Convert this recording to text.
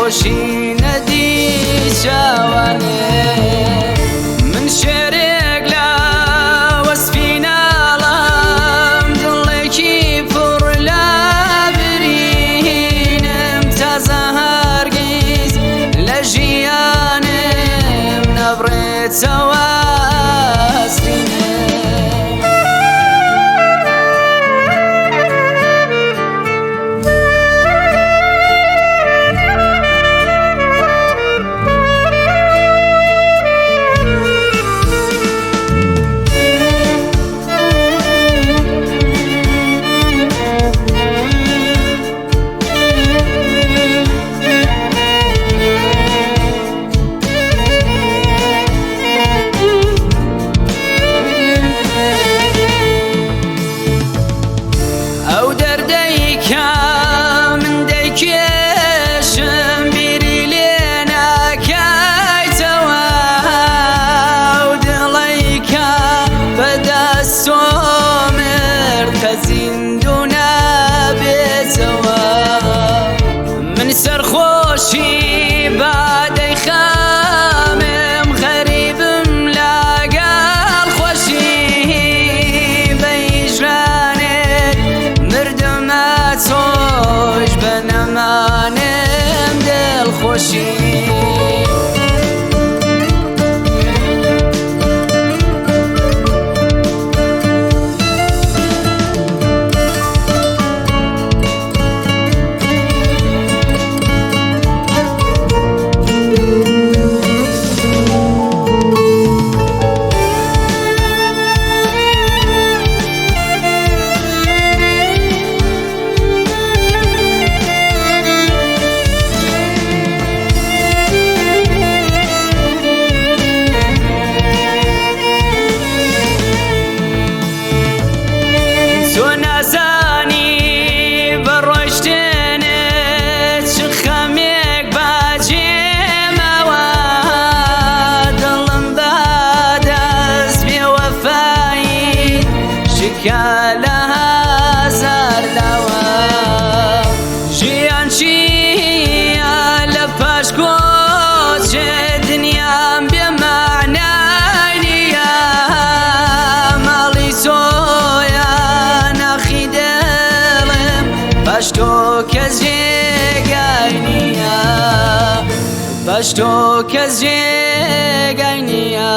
خۆشی نەدی چاوانێ. من شێرێک لە وەسفی ناڵم، دڵێکی پڕ لە برینم، تازە هەرگیز لە ژیانم نەبڕێتەوە ئەسرینم. ئەو دەردەی کە من دەیکێشم بیری لێ ناکەیتەوە، ئەو دڵەی کە بەدەست تۆ مرد کە زیندوو نابێتەوە. من سەرخۆشی بادەی خەمم، غەریبم لەگەڵ خۆشی، بە هیجرانێک مردمە تۆش بە نەمانم دڵخۆشی. تۆ نازانی بە ڕۆیشتنت چ خەمێک باجێمەوە، دڵم بەدەست بێوەفایی شکا لە هەزار لاوە. ژیان چییە لە پاش کۆچێ، دنیام بێمەعنای نییە، ماڵی تۆیە ناخی دڵم، پاش تۆ کەس جێگای نییە، پاش تۆ کەس جێگای نییە.